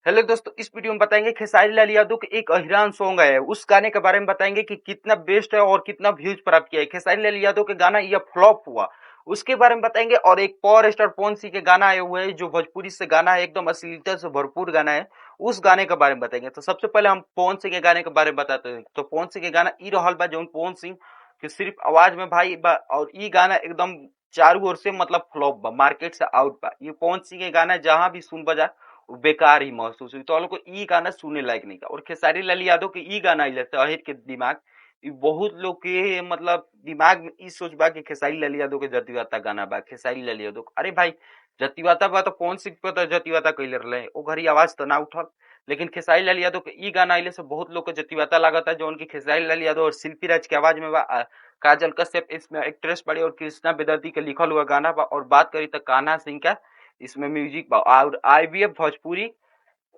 Hello दोस्तों, इस video में बताएंगे खेसारी लाल यादव के एक अहिरान सॉन्ग आया है, उस गाने के बारे में बताएंगे कि कितना बेस्ट है और कितना व्यूज प्राप्त किया है। खेसारी लाल यादव के गाना यह फ्लॉप हुआ उसके बारे में बताएंगे। और एक पावर स्टार पवन सिंह के गाना आए हुए हैं जो भोजपुरी से गाना है, एकदम अश्लीलता से भरपूर गाना है, उस गाने के बारे में बताएंगे। तो सबसे पहले हम पवन सिंह के गाने के बारे में बताते हैं। तो पवन सिंह के गाना ई रहल बा, जो पवन सिंह के सिर्फ आवाज में भाई बा, और ई गाना एकदम चारों ओर से मतलब फ्लॉप बा, मार्केट से आउट बा। ये पवन सिंह के गाना जहाँ भी सुन बजा बेकार ही महसूस हुई, तो लोग को ई गाना सुने लायक नहीं था। और खेसारी लाल यादव के ई गाना आइल अहिर के दिमाग, ई बहुत लोग के मतलब दिमाग में ई सोच बा कि खेसारी लाल यादव के जतिवाता गाना बा, खेसारी लाल यादव। अरे भाई जतिवाता बा तो कौन सिंह पे तो जतिवाता कैले रहे, ओ घड़ी आवाज तो ना उठल। लेकिन खेसारी लाल यादव के ई गाना आइले से बहुत लोग के जतिवाता लागता, जो उनकी खेसारी लाल यादव और शिल्पी राज के आवाज में बा, काजल कश्यप इसमें एक्ट्रेस बड़ी और कृष्णा बेदर्दी के लिखल हुआ गाना बा। और बात करी तो कान्हा सिंह का इसमें म्यूजिक बा और आईवीएफ भोजपुरी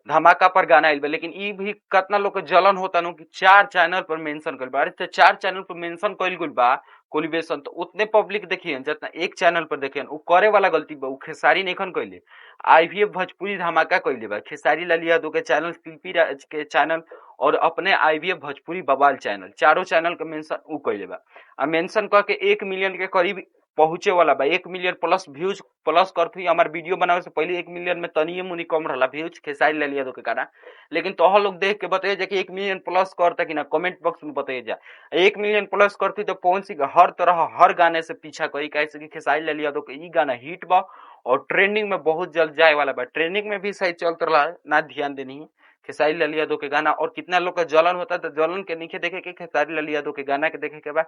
धमाका पर गाना आइल बा। लेकिन ई भी कितना लोग के जलन होता नु कि 4 चैनल पर मेंशन कइल बा। अरे तो 4 चैनल पर मेंशन कइल गेल बा कोलिबेशन, तो उतने पब्लिक देखियन जितना एक चैनल पर देखियन। उ करे वाला गलती बा, उ खेसारी नइखन कइले, आईवीएफ भोजपुरी धमाका कइले बा। खेसारी लाल यादव के चैनल, शिल्पी राज के चैनल और अपने आईवीएफ भोजपुरी बवाल चैनल, चारों चैनल के मेंशन उ कइले बा। आ मेंशन क के 1 मिलियन के करीब पहुंचे वाला बा, 1 मिलियन प्लस व्यूज प्लस करती। हमार वीडियो बनावे से पहले 1 मिलियन में तनिए मुनी कम रहला व्यूज खेसारी लाल यादव के गाना। लेकिन तोह लोग देख के बताइए जा कि 1 मिलियन प्लस करता कि ना, कमेंट बॉक्स में बताइए जा। 1 मिलियन प्लस करती तो पवन सिंह हर तरह हर गाने से पीछा करी, कैसे कि खेसारी लाल यादव के ई गाना हिट बा और ट्रेंडिंग में बहुत जल्द जाए वाला बा। ट्रेंडिंग में भी सही चलत रहा, ना ध्यान देनी है खेसारी लाल यादव के गाना। और कितना लोग का जलन होता है तो जलन के नीचे देखे के खेसारी लाल यादव के गाना के देखे के बाद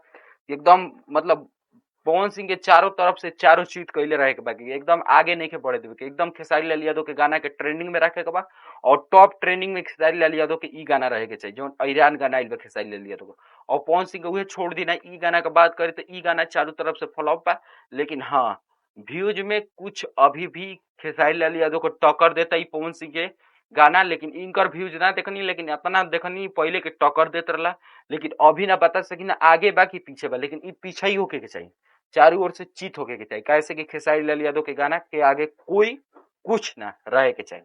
एकदम मतलब पवन सिंह के चारों तरफ से चारों चीज कैले रहे के बाकी, एकदम आगे नहीं के बढ़े देवे के, एकदम खेसारी लाल यादव के गाना के ट्रेंडिंग में रखे के बा। और टॉप ट्रेंडिंग में खेसारी लाल यादव के ई गाना रहे के चाहिए, जो ईरान गाना आइल बा खेसारी लाल यादव के। और पवन सिंह के उहे छोड़ दी ना, ई गाना के बात करे तो ई गाना चारों तरफ से फ्लॉप बा। लेकिन हाँ, व्यूज में कुछ अभी भी खेसारी लाल यादव को टक्कर देता ई पवन सिंह के गाना। लेकिन इनकर व्यूज ना देखनी, लेकिन अपना देखनी पहले के टक्कर देत रहला, लेकिन अभी ना बता सकी ना आगे बा कि पीछे बा, लेकिन ई पीछे ही होके के चाहिए, चारों ओर से चीत होके के चाहिए। कैसे कि खेसारी लाल यादव के गाना के आगे कोई कुछ ना रहे के चाहिए।